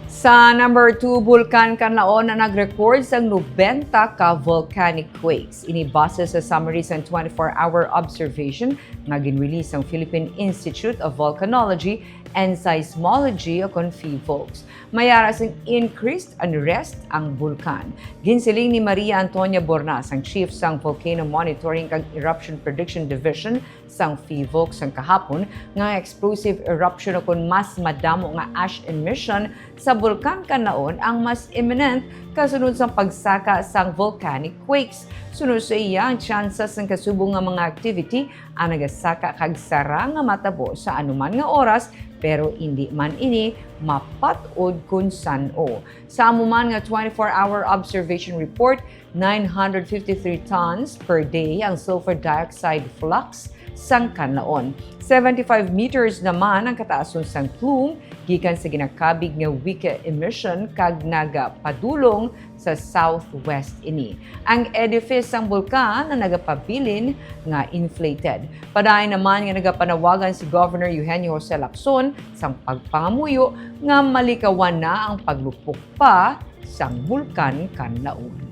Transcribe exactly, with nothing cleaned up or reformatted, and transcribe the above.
Sa number two, Bulkan Kanlaon na nag-record sang nobenta ka volcanic quakes. Ini base sa summary sang twenty-four hour observation nga gin-release sang Philippine Institute of Volcanology and Seismology o kon PHIVOLCS. May ara sing increased unrest ang bulkan. Ginsiling ni Maria Antonia Bornas, ang chief sang Volcano Monitoring kag Eruption Prediction Division sang PHIVOLCS, sang kahapon nga explosive eruption o kon mas madamo nga ash emission sa Bulkan Kanlaon ang mas imminent kasunod sang pagsaka sang volcanic quakes. Sunod sa iya, ang tsansa sang kasubong nga mga activity ang nagasaka kag sara nga matabo sa anuman nga oras, pero indi man ini mapat-od kon san-o. Sa amo man nga twenty-four hour observation report, nine hundred fifty-three tons per day ang sulfur dioxide flux sang Kanlaon. Seventy-five meters naman ang kataason sang plume gikan sa ginakabig nga wika emission kag nagapadulong sa southwest ini. Ang edifice sang bulkan ang nagapabilin nga inflated. Padayon naman nga nagapanawagan si Governor Eugenio Jose Lacson sang pagpangamuyo nga malikawan na ang paglupok pa sang Bulkan Kanlaon.